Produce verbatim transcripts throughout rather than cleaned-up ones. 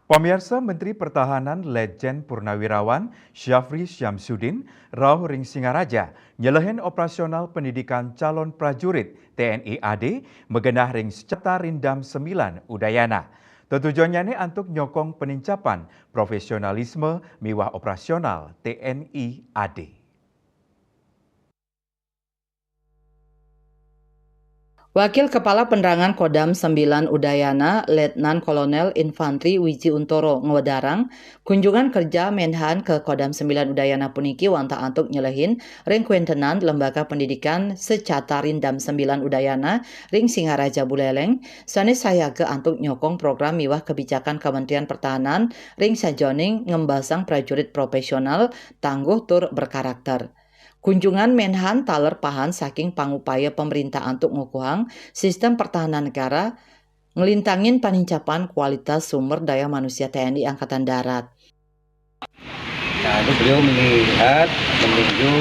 Pamirsa, Menteri Pertahanan Letjen Purnawirawan Syafri Syamsuddin rauh ring Singaraja nyelehin operasional pendidikan calon prajurit T N I A D magenah ring Secata Rindam sembilan Udayana. Tetujonnyane antuk nyokong penincapan profesionalisme miwah operasional T N I A D. Wakil Kepala Penerangan Kodam sembilan Udayana, Letnan Kolonel Infantri Wiji Untoro ngwedarang, kunjungan kerja Menhan ke Kodam sembilan Udayana puniki wantah antuk nyelehin ring kuentenan Lembaga Pendidikan Secata Rindam sembilan Udayana ring Singaraja Buleleng, sane sayaga antuk nyokong program miwah kebijakan Kementerian Pertahanan ring sajoning ngembasang prajurit profesional, tangguh tur berkarakter. Kunjungan Menhan taler pahan saking pangupaya pemerintah antuk ngukuhang sistem pertahanan negara, nglintangin panincapan kualitas sumber daya manusia T N I Angkatan Darat. Nah, itu beliau melihat, meninjau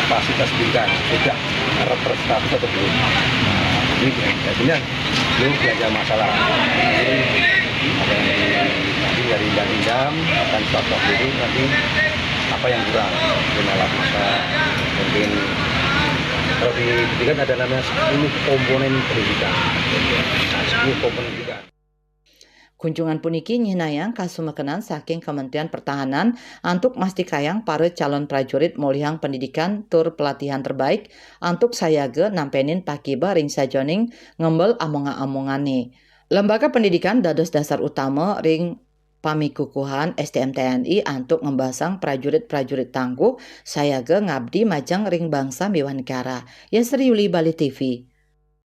fasilitas pendidikan, sudah representatif atau belum. Jadi, ya, beliau belajar masalah. Jadi, ada yang di, nanti dari Rindam, akan contoh dulu nanti apa yang kurang. Mungkin alat masak, mungkin kalau di pendidikan ada namanya sepuluh komponen pendidikan. Nah, sepuluh komponen pendidikan. Kunjungan puniki nyihnayang kasumekenan saking Kementerian Pertahanan antuk mastikayang para calon prajurit molihang pendidikan tur pelatihan terbaik antuk sayaga nampenin pakiba ring sajoning ngembel among-amongane. Lembaga pendidikan dados dasar utama ring pamikukuhan S D M T N I antuk ngembasang prajurit-prajurit tangguh sayaga ngabdi majeng ring bangsa miwah negara. Yasri Yuli, Bali T V.